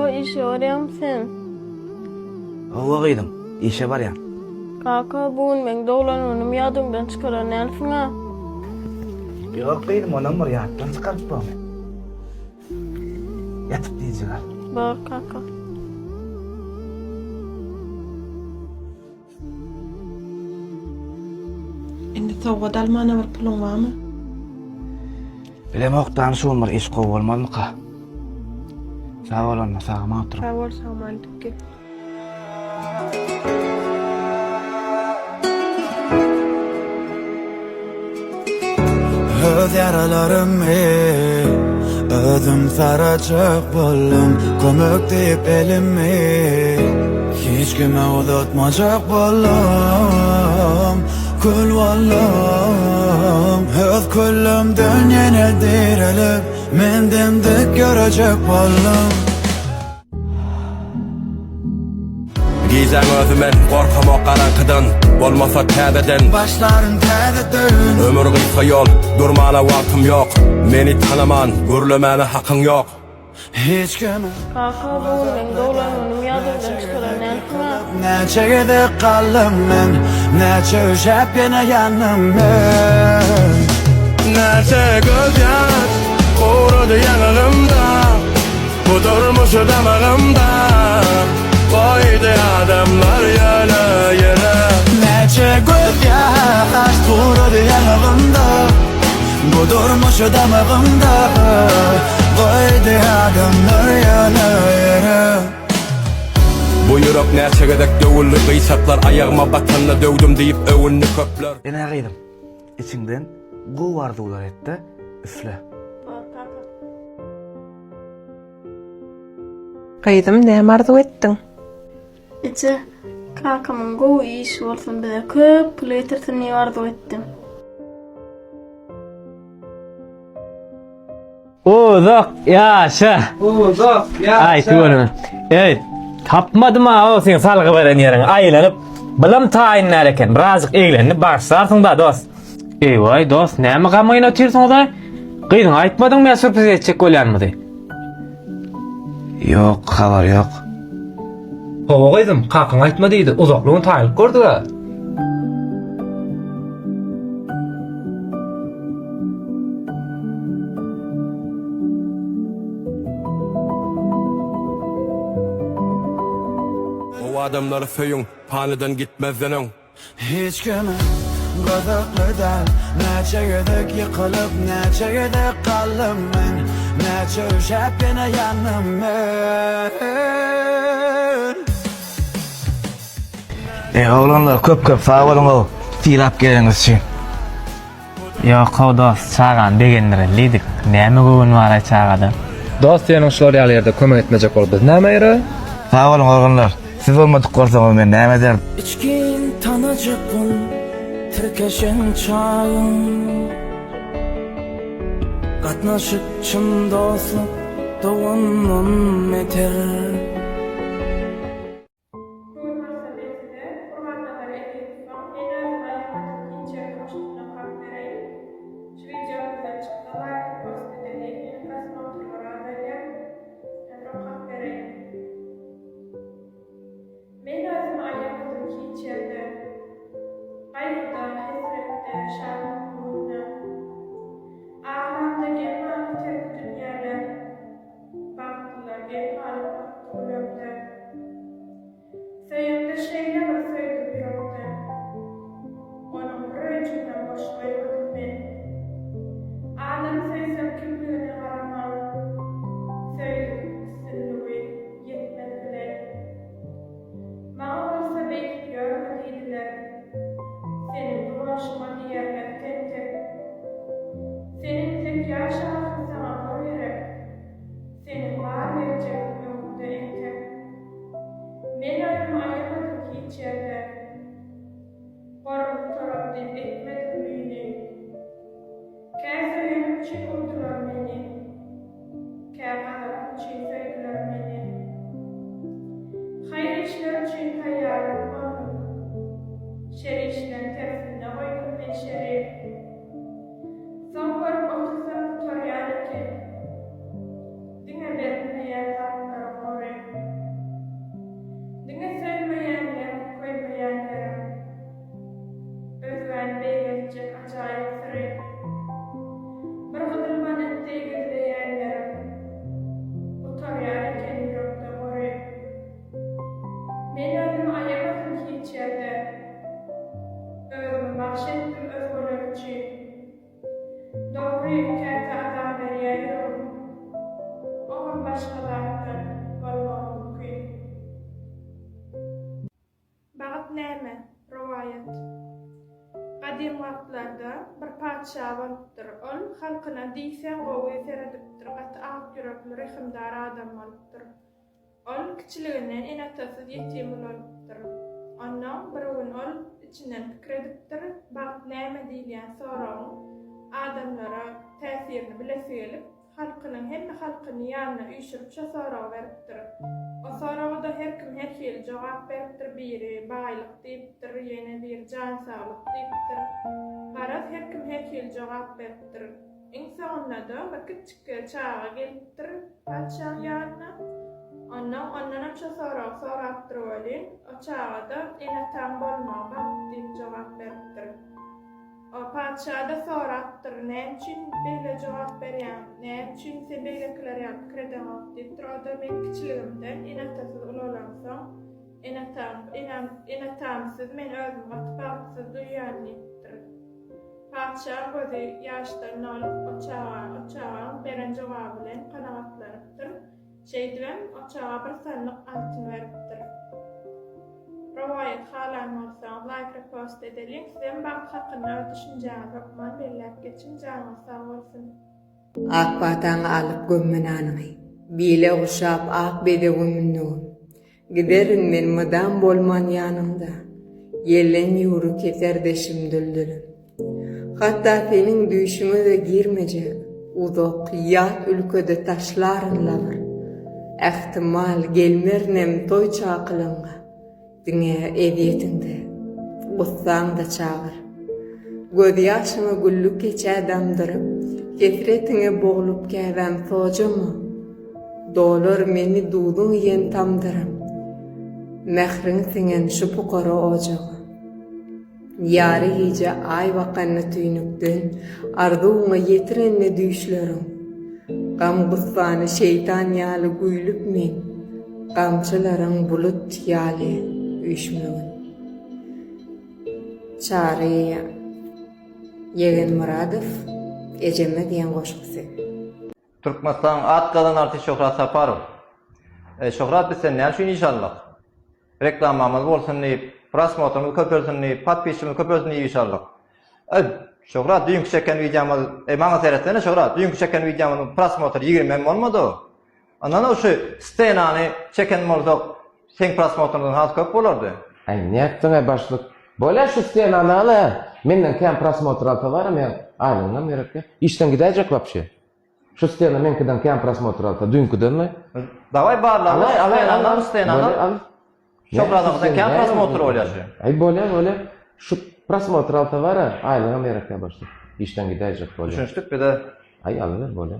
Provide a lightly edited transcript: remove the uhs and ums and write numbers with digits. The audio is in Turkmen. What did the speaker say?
Kaka işe barýaňmy sen? Hawa gyzym, işe barýan. Kaka bu gün meň doglan günüm ýadyňdan çykaran dälsiň-ä? Ýok gyzym, onam bir ýatdan çykaryp bormy? Ýatyp diýjek al. Bor kaka. Indi sowgat almana bir puluň barmy? Bilemok danyşybam bir iş gowy bolmazmyka? Sag bol onda, sag-aman oturyň. Sag bol, sag-aman gidip gel. Öz ýaralarymy özüm sarajak boldum Kömek diýip elimi hiç kime uzatmajak boldum Kül boldum Öz külümden ýene direlip Men demdik ýörejek boldum Gijäň özi men, gorkamok garaňkydan, Bolmasa täzeden. Başlaryn täzeden. Ömür gysga ýol, durmana wagtym ýok, Meni tanaman, gürlemäne hakyň ýok. Hiç kime. Kaka bu gün meň doglan günüm ýadyňdan çykaran dälsiň-ä? Näçe gezek galdym men, Näçe üşäp ýene ýandym men. Näçe gözýaş gurady ýaňagymda. Bu durmuş damagymda Goýdy adamlar ýöne ýere. Näçe göz ýaş gurady ýaňagymda Bu durmuş damagymda Goýdy adamlar ýöne ýere. Bu ýürek näçe gezek döwüldi Gyýçaklar aýagyma batanda döwdüm diýip öwündi köpler. Ene gyzym, içiňden gowy arzuwlar et-de, üfle. Bor kaka. Gyzym näme arzuw etdiň? Eje, kakamyň gowy işi bolsun bize köp pul getirsin diýip arzuw etdim. Uzak ýaşa. Uzak ýaşa. Aý tüweleme. Eý, tapmadym ha o seň salgy beren ýeriňi. Aýlanyp, bulam taýyn däl eken. Birazjyk eglendi, bagyşlarsyň da dost. Eý-waý dost, näme gamgyn otyrsyňyz-aý? Gyzyňa aýtmadyňmy ýa sürpriz etjek bolýanymyzy? Ýok, habar ýok. Hawa gyzym, kakaň aýtma diýdi, uzakly gün taýynlyk gördük-ä. Gowy adamlary söýüň, panydan gitmezden öň. Hiç kime gyzykly däl Näçe gezek ýykylyp, näçe gezek galdym men Näçe üşäp ýene ýandym men Eý oglanlar köp köp sag boluň-ow sylap geleniňiz üçin. Ýok-ow dost, çagany begendireli diýdik. Näme göwün bar-aý çagada. Dost seniň şular ýaly ýerde kömek etmejek bolup biz nämä ýere? Sag boluň oglanlar. Siz bolmadyk bolsaňyz men näme ederdim? Içgin tanajak bol tirkeşen çaýyň Gatnaşyk çyn dostluk dogandan beter. Bu gün bolsa men size Gurbannazar Ezizowyň Men özüm aýamadym hiç ýerde goşgusyny okap bereýin. Şu wideo güzel çyksa laýk post edeli ýene prosmotrlar azalýar. Häzir okap bereýin. Men özümi aýamadym hiç ýerde. Gaýgyda, hesretde, şatlykly günde. Aglamda geň galdy terki dünýäler. Bagtlylar geň galyp bakdy gülerde. Söýemde şeýle bir söýdüm ýürekden. Onuň bir öýjüginem boş goýmadym men. Adam söýsem kimligine garaman. Söýgümiň üstünligi ýetmez bile. Maňa bolsa beýdip ýörme diýdiler. Seniň bu bolşuňa diýerler tentek. Sen entek ýaş ahyryn saňa gol gerek. Seniň bar geljegiň öňüňde entek. Men özümi aýamadym hiç ýerde. Gorum gutarar diýip etmedim müýni. Kä söýenim üçin urdular meni. Kä gazabym üçin söýdüler meni. Haýyr işler üçin taýýarlyk boldum. Şer işleň tersinde goýdum men şeri. Soň görüp otursam gutarýan eken. Diňe berilmeýän zatlaryň gory. zamanlarda bir patyşa bolupdyr. Ol halkyna diýseň gowy seredipdir, gaty ak ýürekli, rehimdar adam bolupdyr. Ol kiçiliginden ene-atasyz ýetim ulalypdyr. Onnoň bir gün ol içinden pikir edipdir, bagt näme diýilýän soragyň adamlara täsirini bilesi gelip, halkynyň hemme halkyny ýanyna üýşürip şo soragy beripdir. O soraga-da her kim her hili jogap beripdir, biri baýlyk diýipdir, ýene biri jan saglyk diýipdir. Garaz her kim her hili jogap beripdir. Iň soňunda-da bir kiçjikje çaga gelipdir patyşaň ýanyna. Onnoň ondanam şo soragy sorapdyr welin, o çaga-da ene-ataň bolmagy bagt diýip jogap beripdir. O patyşa-da sorapdyr, Näme üçin beýle jogap berýäň? Näme üçin sen beýlekiler ýaly pikir edeňok? diýipdir. O-da, Men kiçiligimden ene-atasyz ulalamsoň, ene-atam, enem, ene-atamsyz men özümi gaty bagtsyz duýýan diýipdir. Patyşaň gözi ýaşdan dolup, o çaga, o çagaň beren jogaby bilen kanagatlanypdyr. Şeýdibem, o çaga bir sandyk altyn beripdir. Rowaýaty halan bolsaňyz laýk repost edeliň sizem bagt hakynda öz düşünjäňizi hökman belläp geçiň janyňyz sag bolsun. Ak pataňy alyp gömme nanyňy, Bile guşap ak bedewe mündügim. Giderin men mydam bolman ýanyňda, Ýelden ýüwrük eserdeşim Düldülim. Hatda seniň düýşüňe-de girmejek, Uzak, ýat ülkede taşlaryn labyr. Ähtimal, gelmerinem toý çakylygyňa, Diňe ezýetiňde, gussaňda çagyr. Gözýaşyňy gülli keçä damdyryp, Hesretiňe boglup käbäm sojama. Dolar meni duzuň iýen tamdyrym, Mähriň siňen şu pukara ojaga. Ýary gije Aý bakanda tüýnükden, Arzuwyňa ýetirende düýşleriň. Gam-gussany şeýtan ýaly güýlüp men, Gamçylaryň bulut ýaly üýşmegin. Çary Ýegenmyradow Ejeme diýen goşgusy. Türkmenistanyň at gazanan artisti Şöhrat Saparow. Şöhrat biz seni näme üçin işe aldyk? Reklamamyz bolsun diýip, prosmotrymyz köpelsin diýip, podpisçimiz köpelsin diýip işe aldyk. Eý, Şöhrat düýnki çeken wideomyz, eý maňa seretsene Şöhrat, düýnki çeken wideomyzyň prosmotry 20 hem bolmady. Ondan şu stenany çeken bolsak, seň prosmotryňdan has köp bolardy. Aý nätdiňaý başlyk. Bolýa şu stenany al-a. Menden kän prosmotr alsa bara men aýlygyňam gerek däl. Işden gidäýjek wapşe. Şu stena meňkiden kän prosmotr alsa düýnküdenmi? Daway barlaly Alaý alaý al stenandan al. stenandan. Bolýa al. Şöhratyňdan kän prosmotr bolýa şu. Aý bolýa bolýa. Şu prosmotr alsa bara aýlygam gerek däl başlyk. Işden gidäýjek bolýa. Düşünişdik bize. Aý alyber bolýa.